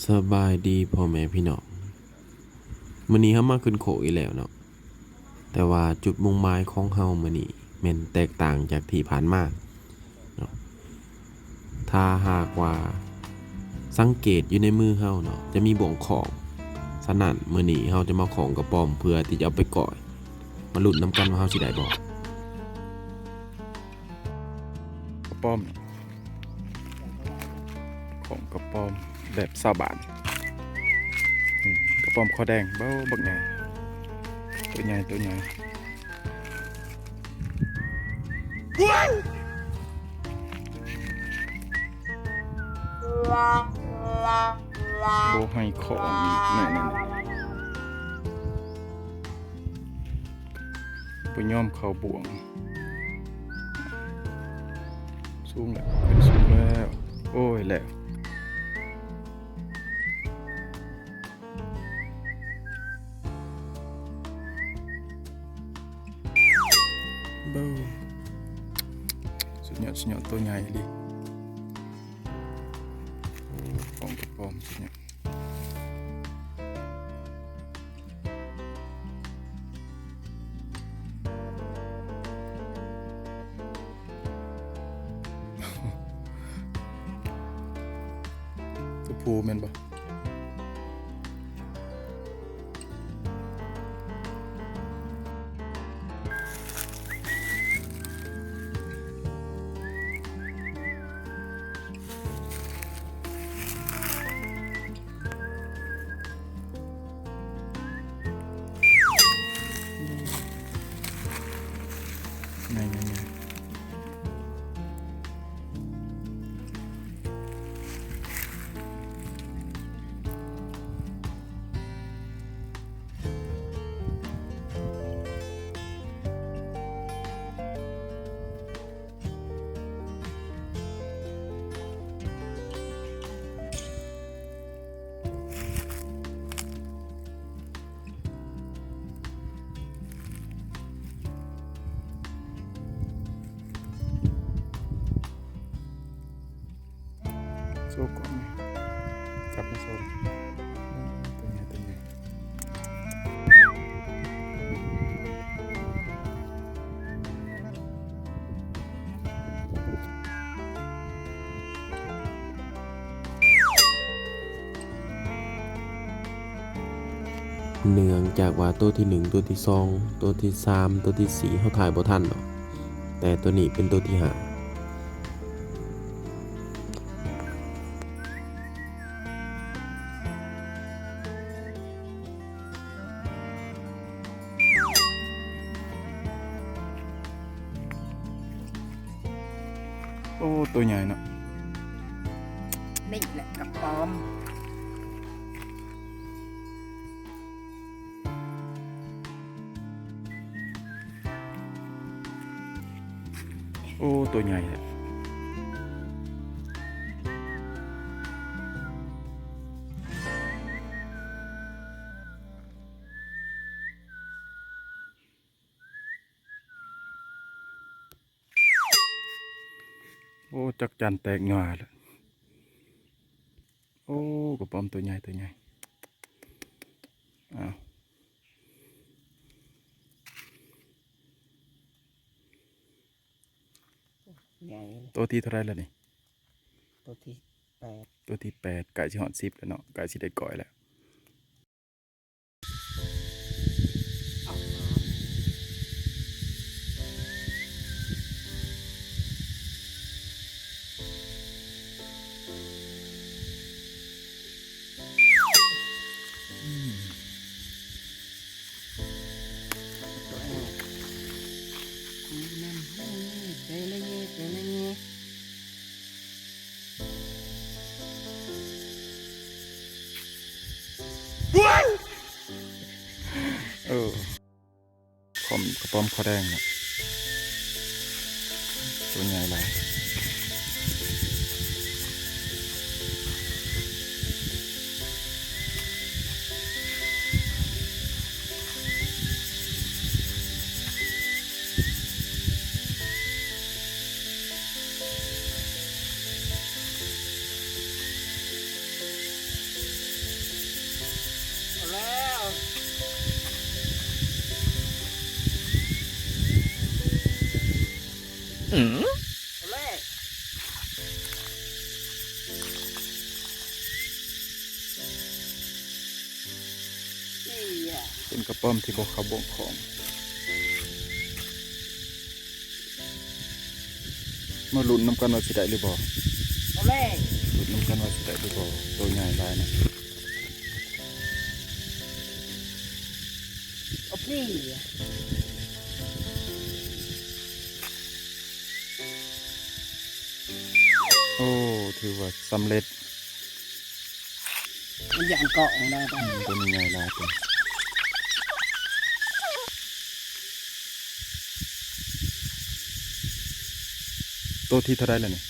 ສະບາຍດີພໍ່ແມ່ພີ່ນ້ອງ, ມື້ນີ້ເຮົາມາຂຶ້ນໂຄກອີກແລ້ວເນາະ, ແຕ່ວ່າຈຸດມຸ່ງໝາຍຂອງເຮົາມື້ນີ້ແມ່ນແຕກຕ່າງຈາກທີ່ຜ່ານມາເນາະ. ຖ້າຫາກວ່າສັງເກດຢູ່ໃນມືເຮົາເນາະ ຈະມີບ່ວງຄ້ອງ, ສະນັ້ນມື້ນີ້ເຮົາຈະມາຄ້ອງກະປອມເພື່ອທີ່ຈະເອົາໄປກ້ອຍ, ມາລຸ້ນນຳກັນວ່າເຮົາຊິໄດ້ບໍ່. ກະປອມ ຂອງກະປອມແບບຊາວບ້ານ. ອືມ ກະປອມຄໍແດງ ເບິ່ງບັກໃຫຍ່ ໂຕໃຫຍ່ ໂຕໃຫຍ່. ບໍ່ໃຫ້ຂອງອີກແນ່ນີ້. ບໍ່ຍອມເຂົ້າບ່ວງ. ສູງແລ້ວ ຂຶ້ນສູງແລ້ວ. ໂອ້ຍ ແລ້ວ ເບິ່ງ ສຸດຍອດ ສຸດຍອດ ໂຕໃຫຍ່ອີ່ຫຼີ. ໂອ້ ຂອງກະປອມສຸດຍອດ. ຕົວຜູ້ແມ່ນບໍ່? ໃຫຍ່ໆໆ. ໂຊກ້ອງ ຈັບໃຫ້ໂຊ ໂຕໃຫຍ່ ໂຕໃຫຍ່. ເນື່ອງຈາກວ່າໂຕທີໜຶ່ງ ໂຕທີສອງ ໂຕທີສາມ ໂຕທີສີ່ ເຮົາຖ່າຍບໍ່ທັນດອກ, ແຕ່ໂຕນີ້ເປັນໂຕທີຫ້າ. ໂອ້ ໂຕໃຫຍ່ເນາະ. ນີ້ແຫຼະກະປອມ. ໂອ້ ໂຕໃຫຍ່ແທ້. ໂອ້ ຈັກຈັນແຕກຫຍ້ອຍແລ້ວ. ໂອ້ ກະປອມໂຕໃຫຍ່ ໂຕໃຫຍ່. ອ້າວ ໃຫຍ່. ໂຕທີເທົ່າໃດລະນີ້? ໂຕທີແປດ. ໂຕທີແປດ ໃກ້ຊິຮອດສິບແລ້ວເນາະ, ໃກ້ຊິໄດ້ກ້ອຍແລ້ວ. ເອີ ຂອງກະປອມຄໍແດງເນາະ ໂຕໃຫຍ່ຫຼາຍ. ກະປ້ອມທີ່ບໍ່ເຂົ້າບ່ອງຂອງ. ມາລຸ້ນນຳກັນວ່າຊິໄດ້ຫຼືບໍ່? ເອົາແລ້ວ ລຸ້ນນຳກັນວ່າຊິໄດ້ຫຼືບໍ່? ໂຕໃຫຍ່ຫຼາຍນະ. ເອົາພີ້. ໂອ້ ຖືວ່າສຳເລັດ. ມັນຢ່າງເກາະໄດ້ ອືມ ໂຕນີ້ໃຫຍ່ຫຼາຍ. ໂຕທີ່ເທົ່າໃດລະນີ້?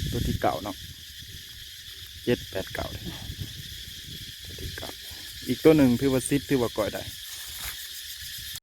ໂຕທີເກົ້າເນາະ. ເຈັດ ແປດ ເກົ້າເດ້ ໂຕທີເກົ້າ. ອີກໂຕໜຶ່ງຖືວ່າສິບ ຖືວ່າກ້ອຍໄດ້.